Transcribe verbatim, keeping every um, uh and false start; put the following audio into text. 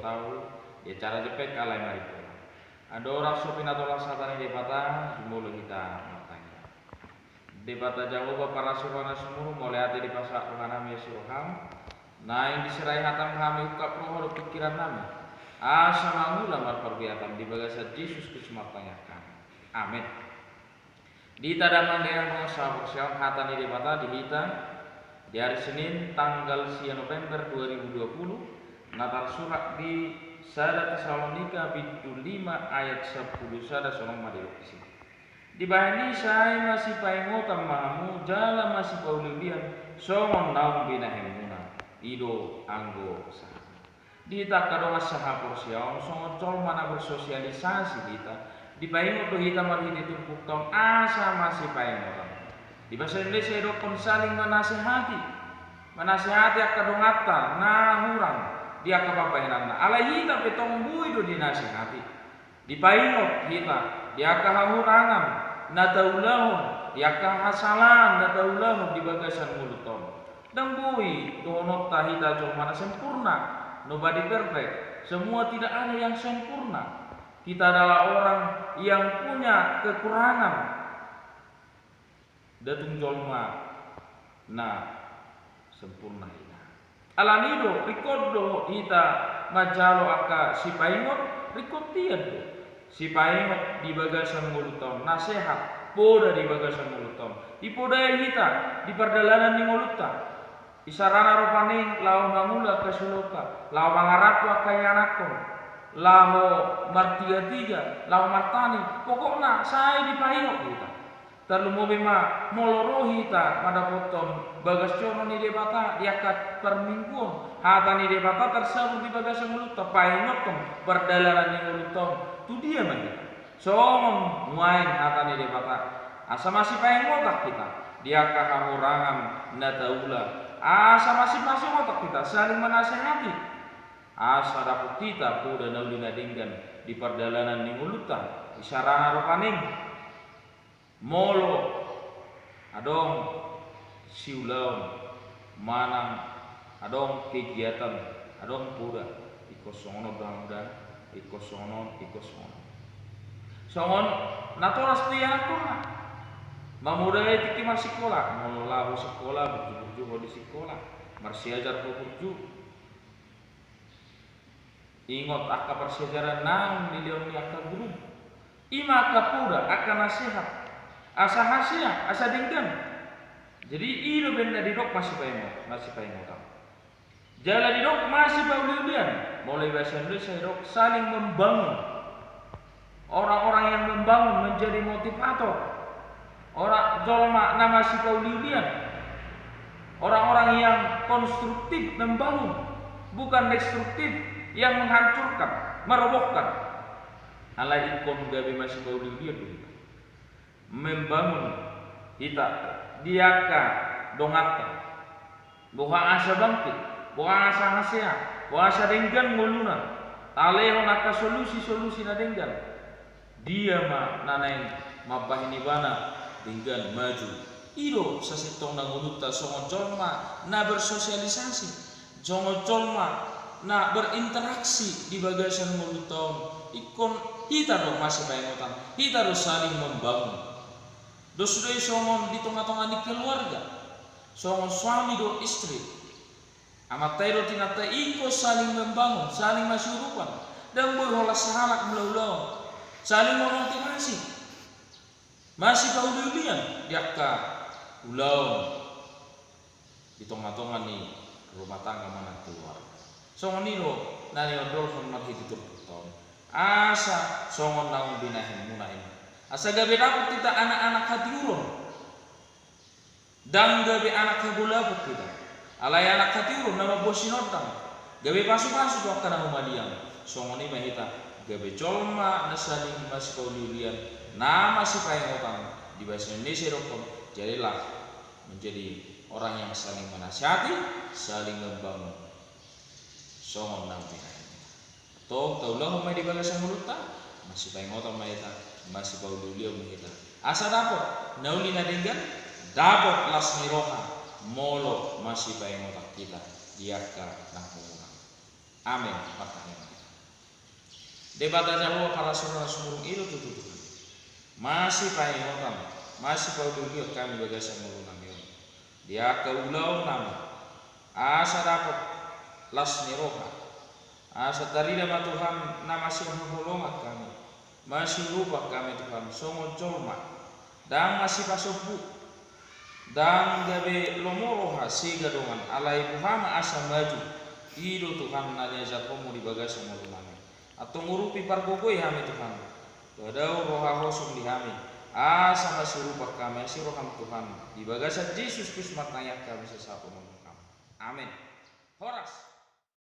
tahu, di acara jempek alai maripola. Andorang so pinatolas hata ni Debata, jumolo hita martangiang. Debata Jahowa parasi roha na sumurung, mauliate dipasahat rohanami asi roham, naeng diserai hatam hami ungkap roha dohot pingkirannami, asa mangula marparbue hatam di bagasan Jesus Kristus martangiang hami. Amen. Di hita damang dainang dongan sahaporseaon, hata ni Debata di hita di ari Senin tanggal sia November dua ribu dua puluh, na tarsurat di sada Tesalonika bindu lima ayat sampulu sada, songon on ma didok disi. Dibahen i sai masipaingotan ma hamu jala masipauliulian songon naung binahenmuna, i do anggo sahatna. Di hita angka dongan sahaporseaon, songon jolma na bersosialisasi hita, dipaingot do hita marhite turpukta on asa masipaingotan. Di bahasa Indonesia didokkon saling menasehati. Menasehati angka donganta na hurang di angka pambahenanna. Alai hita pe tong boi do dinasehati. Dipaingot hita di angka hahurangan na taulahon, di angka hasalaan na taulahon di bagasan ngolunta on. Ndang boi dohononta hita jolma na sempurna, nobody perfect, semua tidak ada yang sempurna. Kita adalah orang yang punya kekurangan. Nda tung jolma na sempurna hita. Alani i do, ringkot do hita manjalo angka sipaingot, ringkot hian do. Sipaingot di bagasan ngolunta on, nasehat, poda di bagasan ngolunta on. Dipodai hita di pardalanan ni ngolunta. Isarana rupa ni laho mangula angka sulonta, laho mangarampu angka ianakhon, laho martigatiga, laho martani, pokokna sai dipaingot hita. Tarlumobi ma molo ro hita mandapothon bagas sihohot ni Debata di angka parmingguon, hata ni Debata tarsabur di bagasan ngolunta, paingothon pardalanan ni ngolunta on, tu dia ma hita. Songon nuaeng hata ni Debata, asa masipaingotan hita di angka hahurangan na taula, asa masipaingotan hita, saling menasehati, asa dapot hita poda na uli na denggan di pardalanan ni ngolunta, isarana rupa ni molo adong siulaon manang adong kegiatan, adong poda, ingkon songon on do hamu da, ingkon songon on, ingkon songon on. Songon natoras do ianakhonna mamodai tingki marsikola, molo laho sikola burju-burju ho di sikola, marsiajar ho burju. Ingot angka parsiajaran naung nilehon ni angka guru. I ma angka poda, angka nasehat, asa hasea, asa denggan. Jadi i do umbahen na didok masipaingot, masipaingotan. Jala didok masipauliulian, molo di bahasa Indonesia didok saling membangun. Orang-orang yang membangun, menjadi motivator. Orang, jolma na masipauliulian. Orang-orang yang konstruktif, membangun, bukan destruktif, yang menghancurkan, merobohkan. Alai ingkon gabe masipauliulian do hita. Membangun hita di angka donganta. Boha asa bangkit, boha asa hasea, boha asa denggan ngoluna. Talehon angka solusi-solusi na denggan. Dia ma na naeng mambahen ibana denggan maju. I do sasintongna ngolunta songon jolma na bersosialisasi, songon jolma na berinteraksi di bagasan ngolunta on. Ingkon hita do masipaingotan, hita do saling membangun. Dos do i songon di tonga-tonga ni keluarga, songon suami dohot istri, amanta i dohot inanta i, ingkon saling membangun, saling masiurupan. Ndang boi holan sahalak mangula ulaon, saling memotivasi, masipauliulian di angka ulaon di tonga-tonga ni rumah tangga manang keluarga. Songon i do na niondolhon marhite turpukta on, asa songon naung binahenmuna i ma. Asa gabe dapot hita anak-anak hatiuron. Ndang gabe anak hagolapon hita, alai anak hatiuron na mamboan sinondang, gabe pasu-pasu tu angka na humaliang. Songon i ma hita gabe jolma na saling masipauliulian, na masipaingotan. Di bahasa Indonesia didokkon, jadilah menjadi orang yang saling menasihati, saling membangun. Songon naung binahen. Tong taulahon ma i di bagasan ngolunta, masipaingotan ma hita, masipauliulion ma hita. Asa dapot na uli na denggan, dapot las ni roha, molo masipaingotan hita di angka na hurang. Amen. Martangiang. Debata Jahowa, parasi na sumurung i do tutu Tuhan. Masipaingotan, masipauliulion hami bagasan ngolunami on. Di angka ulaonnami, asa dapot las ni roha. Asa tarida ma Tuhan na masihaholongan hami, masiurupan hami Tuhan songon jolma, ndang masipasombu, ndang gabe lomo roha sega dongan, alai boha ma asa maju. I do Tuhan na niajarhonmu di bagasan ngolunami. Antong urupi, pargogoi hami Tuhan. Padaon roha hosom di hami, asa masiurupan hami asi roham Tuhan. Di bagasan Jesus Kristus martangiang hami, sasapon on Tuhan. Amen. Horas.